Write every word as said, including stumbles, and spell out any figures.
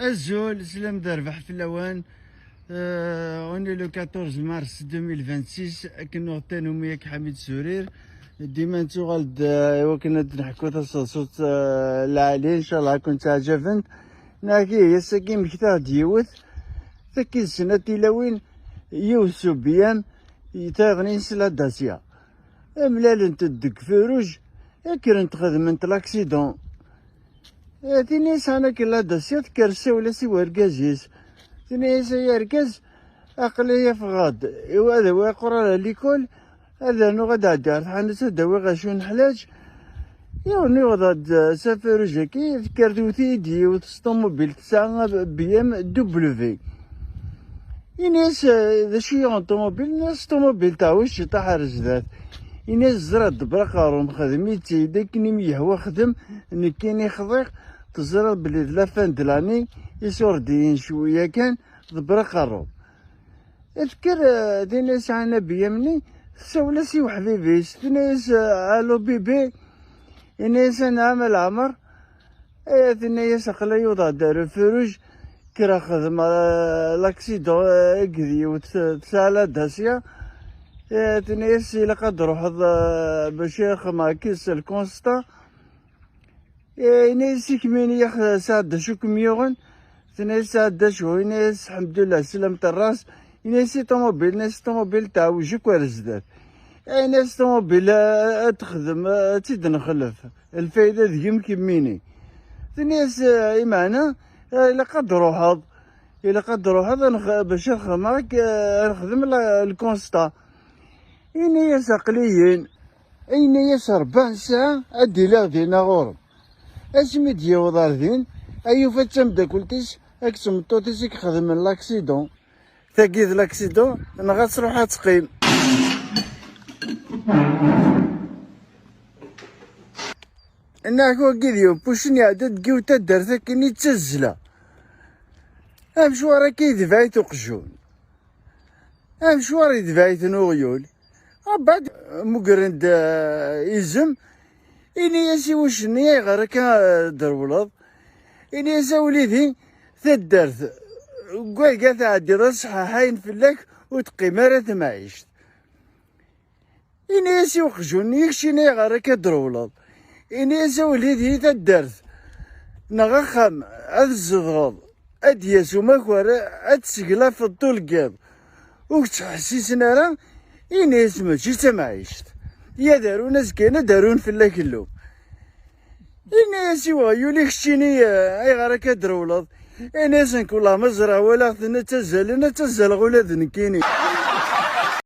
Azul, slam d rrbeḥ fell-awen. Euh, on est le quatorze mars deux mille vingt-six, akken nuɣ tanumi ak Ḥamid Surir. Dima nettuɣal-d, euh, i wakken ad d-neḥku taseḍsut, euh, lɛali, incallah ad ken-ttaɛǧabent. Nagi, ass-agi mmektaɣ-d yiwet, takki d snat tilawin, yiwet s ubiyam, tayeḍnin s la Dacia. Mlalent-d deg Feruj, kkrent xedment l'accident. Eh, tin yesɛan akken la Dacia tekker tessawel-as i wergaz-is. Tenna-yas: "Ay argaz, aql-i ffɣeɣ-d, iwa ad awiɣ aqran ar likul, ad rnuɣ ad ɛeddiɣ ar tḥanut ad awiɣ acu n ḥlaǧ." Yiwen yuɣeḍ-d s Feruj-agi, tekker tewwet-iyi-d yiwet s ṭumubil tesɛa B M W. Ini-as: "Eh, d acu yuɣen ṭumubil?" Ini-as: "Ṭumubil teɛweǧ ciṭaḥ ar zdat." Ini-as: "Ẓriɣ, ḍebber aqerru-m, xdem-itt-id akken i m-yehwa xdem, nekkini xḍiɣ, teẓriḍ belli d la fin de l'année, isurdiyen cwiya kan, ḍebber aqerru." Tekker, eh, tin yesɛan B M-nni, tessawel-as i uḥbib-is, tenna-yas: "Allo bébé." Ini-as: "Anɛam a leɛmer." Eh, tenna-yas: "Aql-i uwḍeɣ-d ar Feruj, kkreɣ xedmeɣ, eh, l'accident, eh, akked yiwet, eh, tesɛa la Dacia." Eh, tenna-yas: "Ilaq ad d-truḥeḍ, eh, bac ad xedmeɣ akkis le constat." Eh, ini-as: "I kemmini, ax, sɛedda acu kem-yuɣen?" Tenna-yas: "Sɛedda acu?" Ini-as: "Ḥemdullah, slam terras." Ini-as i ṭumubil, ini-as: "Ṭumubil teɛweǧ akk ar zdat." Ini-as: "Ṭumubil, eh, ad texdem, eh, ad tt-id-nexlef. Lfayda deg-m kemmini." Tenna-yas: "Eh, imeɛna, eh, ilaq ad d-truḥeḍ. Ilaq ad d-truḥeḍ, ad nex-, bac ad xedmeɣ ak-, eh, ad nexdem la-, le constat." Ini-as: "Aql-iyi-n." Ini-as: "Rebɛa ssaɛa ad d-iliɣ dinna ɣur-m." Asmi d-yaweḍ ar din, ad yufa d tameddakelt-is akked tmeṭṭut-is i ixedmen l'accident. Tagi d l'accident, neɣ ad truḥ ad teqqim. Nnaɣ wagi d yiwen puccen iɛedda-d deg yiwet taddart akken i d tazzla. Amecwar akka i d-baɛit uqjun. Amecwar i d-baɛiten uɣyul. Abad mugren-d, eh, izem. Ini-as i wuccen-nni: "Ayɣer akka, eh, drewleḍ?" Ini-as: "A wlidi, taddart, deg wayga tɛeddiḍ ad sḥaḥayen fell-ak, ur teqqim ara temɛict." Ini-as i uqjun-nni: "I keččini ayɣer akka d-trewleḍ?" Ini-as: "A wlidi, taddart neɣ axxam ad tzedɣeḍ, ad d-yas umakar, ad tesseglafeḍ tul n yiḍ, ur k-ttḥessisen ara." Ini-as: "Mačči d tamɛict. Ya ad arun azekka, ad d-arun fell-ak llum." Ini-as i weɣyul: "I keččini, eh, ayɣer akka d-trewleḍ?" Ini-as: "Nekk wellah ma ẓriɣ walaɣ-ten ad ttazzalen, ad ttazzaleɣ ula d nekkini."